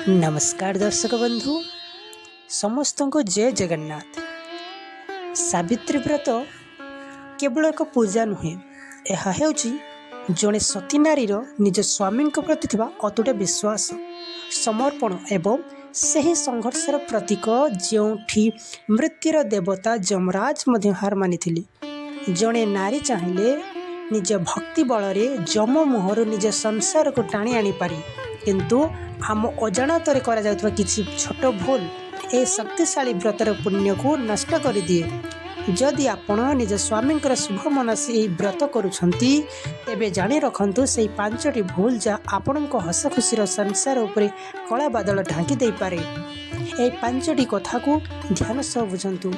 ନମସ୍କାର ଦର୍ଶକ ବନ୍ଧୁ, ସମସ୍ତଙ୍କୁ ଜୟ ଜଗନ୍ନାଥ। ସାବିତ୍ରୀ ବ୍ରତ କେବଳ ଏକ ପୂଜା ନୁହେଁ, ଏହା ହେଉଛି ଜଣେ ସତୀ ନାରୀର ନିଜ ସ୍ୱାମୀଙ୍କ ପ୍ରତି ଥିବା ଅତୁଟ ବିଶ୍ୱାସ, ସମର୍ପଣ ଏବଂ ସେହି ସଂଘର୍ଷର ପ୍ରତୀକ, ଯେଉଁଠି ମୃତ୍ୟୁର ଦେବତା ଯମରାଜ ମଧ୍ୟ ହାର ମାନିଥିଲେ। ଜଣେ ନାରୀ ଚାହିଁଲେ ନିଜ ଭକ୍ତି ବଳରେ ଯମ ମୁହଁରୁ ନିଜ ସଂସାରକୁ ଟାଣି ଆଣିପାରେ। କିନ୍ତୁ ଆମ ଅଜାଣତରେ କରାଯାଉଥିବା କିଛି ଛୋଟ ଭୁଲ ଏହି ଶକ୍ତିଶାଳୀ ବ୍ରତର ପୁଣ୍ୟକୁ ନଷ୍ଟ କରିଦିଏ। ଯଦି ଆପଣ ନିଜ ସ୍ୱାମୀଙ୍କର ଶୁଭ ମନାସି ଏହି ବ୍ରତ କରୁଛନ୍ତି, ତେବେ ଜାଣି ରଖନ୍ତୁ ସେହି ପାଞ୍ଚଟି ଭୁଲ ଯାହା ଆପଣଙ୍କ ହସ ଖୁସିର ସଂସାର ଉପରେ କଳା ବାଦଲ ଢାଙ୍କି ଦେଇପାରେ। ଏହି ପାଞ୍ଚଟି କଥାକୁ ଧ୍ୟାନ ସହ ବୁଝନ୍ତୁ।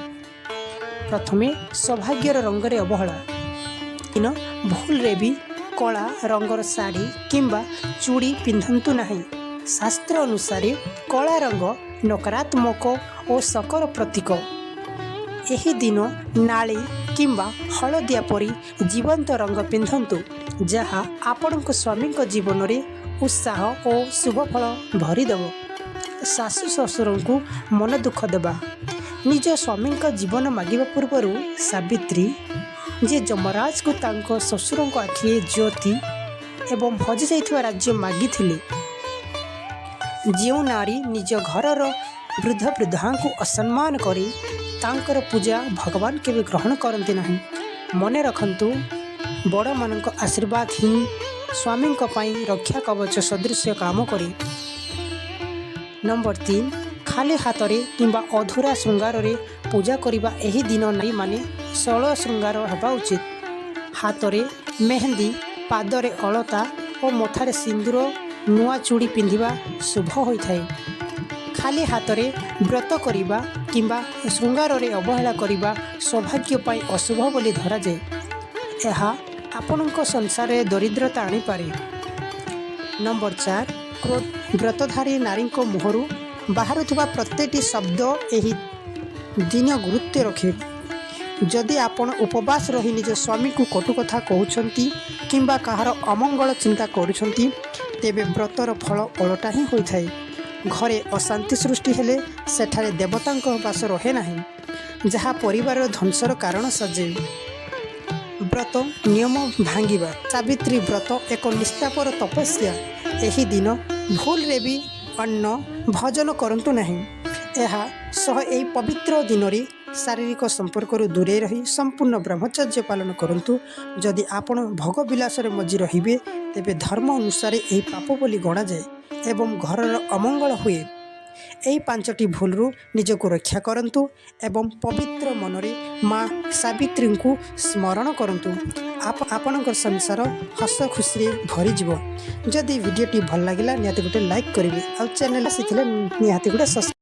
ପ୍ରଥମେ, ସୌଭାଗ୍ୟର ରଙ୍ଗରେ ଅବହେଳା। ଦିନ ଭୁଲରେ ବି କଳା ରଙ୍ଗର ଶାଢ଼ୀ କିମ୍ବା ଚୁଡ଼ି ପିନ୍ଧନ୍ତୁ ନାହିଁ। ଶାସ୍ତ୍ର ଅନୁସାରେ କଳା ରଙ୍ଗ ନକାରାତ୍ମକ ଓ ଶୋକର ପ୍ରତୀକ। ଏହି ଦିନ ନାଲି କିମ୍ବା ହଳଦିଆ ପରି ଜୀବନ୍ତ ରଙ୍ଗ ପିନ୍ଧନ୍ତୁ, ଯାହା ଆପଣଙ୍କ ସ୍ୱାମୀଙ୍କ ଜୀବନରେ ଉତ୍ସାହ ଓ ଶୁଭଫଳ ଭରିଦେବ। ଶାଶୁ ଶ୍ୱଶୁରଙ୍କୁ ମନ ଦୁଃଖ ଦେବା। ନିଜ ସ୍ୱାମୀଙ୍କ ଜୀବନ ମାଗିବା ପୂର୍ବରୁ ସାବିତ୍ରୀ, ଯିଏ ଯମରାଜକୁ ତାଙ୍କ ଶ୍ୱଶୁରଙ୍କ ଆଖିରେ ଜ୍ୟୋତି ଏବଂ ହଜିଯାଇଥିବା ରାଜ୍ୟ ମାଗିଥିଲେ। ଯେଉଁ ନାରୀ ନିଜ ଘରର ବୃଦ୍ଧ ବୃଦ୍ଧାଙ୍କୁ ଅସମ୍ମାନ କରି, ତାଙ୍କର ପୂଜା ଭଗବାନ କେବେ ଗ୍ରହଣ କରନ୍ତି ନାହିଁ। ମନେ ରଖନ୍ତୁ, ବଡ଼ମାନଙ୍କ ଆଶୀର୍ବାଦ ହିଁ ସ୍ୱାମୀଙ୍କ ପାଇଁ ରକ୍ଷା କବଚ ସଦୃଶ୍ୟ କାମ କରେ। ନମ୍ବର 3, ଖାଲି ହାତରେ କିମ୍ବା ଅଧୁରା ଶୃଙ୍ଗାରରେ ପୂଜା କରିବା। ଏହି ଦିନ ନାରୀମାନେ ଷୋଳ ଶୃଙ୍ଗାର ହେବା ଉଚିତ। ହାତରେ ମେହେନ୍ଦି, ପାଦରେ ଅଳତା ଓ ମଥାରେ ସିନ୍ଦୁର, ନୂଆ ଚୁଡ଼ି ପିନ୍ଧିବା ଶୁଭ ହୋଇଥାଏ। ଖାଲି ହାତରେ ବ୍ରତ କରିବା କିମ୍ବା ଶୃଙ୍ଗାରରେ ଅବହେଳା କରିବା ସୌଭାଗ୍ୟ ପାଇଁ ଅଶୁଭ ବୋଲି ଧରାଯାଏ। ଏହା ଆପଣଙ୍କ ସଂସାରରେ ଦରିଦ୍ରତା ଆଣିପାରେ। ନମ୍ବର 4, କ୍ରୋଧ। ବ୍ରତଧାରୀ ନାରୀଙ୍କ ମୁହଁରୁ ବାହାରୁଥିବା ପ୍ରତ୍ୟେକଟି ଶବ୍ଦ ଏହି ଦିନ ଗୁରୁତ୍ୱ ରଖେ। ଯଦି ଆପଣ ଉପବାସ ରହି ନିଜ ସ୍ୱାମୀଙ୍କୁ କଟୁ କଥା କହୁଛନ୍ତି କିମ୍ବା କାହାର ଅମଙ୍ଗଳ ଚିନ୍ତା କରୁଛନ୍ତି, ତେବେ ବ୍ରତର ଫଳ ଓଲଟା ହିଁ ହୋଇଥାଏ। ଘରେ ଅଶାନ୍ତି ସୃଷ୍ଟି ହେଲେ ସେଠାରେ ଦେବତାଙ୍କ ବାସ ରହେ ନାହିଁ, ଯାହା ପରିବାରର ଧ୍ୱଂସର କାରଣ ସାଜେ। ବ୍ରତ ନିୟମ ଭାଙ୍ଗିବା। ସାବିତ୍ରୀ ବ୍ରତ ଏକ ନିଷ୍ଠାପର ତପସ୍ୟା। ଏହି ଦିନ ଭୁଲରେ ବି ଅନ୍ନ ଭୋଜନ କରନ୍ତୁ ନାହିଁ। ଏହା ସହ ଏହି ପବିତ୍ର ଦିନରେ ଶାରୀରିକ ସମ୍ପର୍କରୁ ଦୂରେଇ ରହି ସମ୍ପୂର୍ଣ୍ଣ ବ୍ରହ୍ମଚର୍ଯ୍ୟ ପାଳନ କରନ୍ତୁ। ଯଦି ଆପଣ ଭୋଗ ବିଳାସରେ ମଜି ରହିବେ, ତେବେ ଧର୍ମ ଅନୁସାରେ ଏହି ପାପ ବୋଲି ଗଣାଯାଏ ଏବଂ ଘରର ଅମଙ୍ଗଳ ହୁଏ। ଏହି ପାଞ୍ଚଟି ଭୁଲରୁ ନିଜକୁ ରକ୍ଷା କରନ୍ତୁ ଏବଂ ପବିତ୍ର ମନରେ ମା ସାବିତ୍ରୀଙ୍କୁ ସ୍ମରଣ କରନ୍ତୁ। ଆପଣଙ୍କ ସଂସାର ହସ ଖୁସିରେ ଭରିଯିବ। ଯଦି ଭିଡ଼ିଓଟି ଭଲ ଲାଗିଲା, ନିହାତି ଗୋଟେ ଲାଇକ୍ କରିବେ ଆଉ ଚ୍ୟାନେଲ୍ ଆସିଥିଲେ ନିହାତି ଗୋଟେ ସବସ୍କ୍ରାଇବ୍।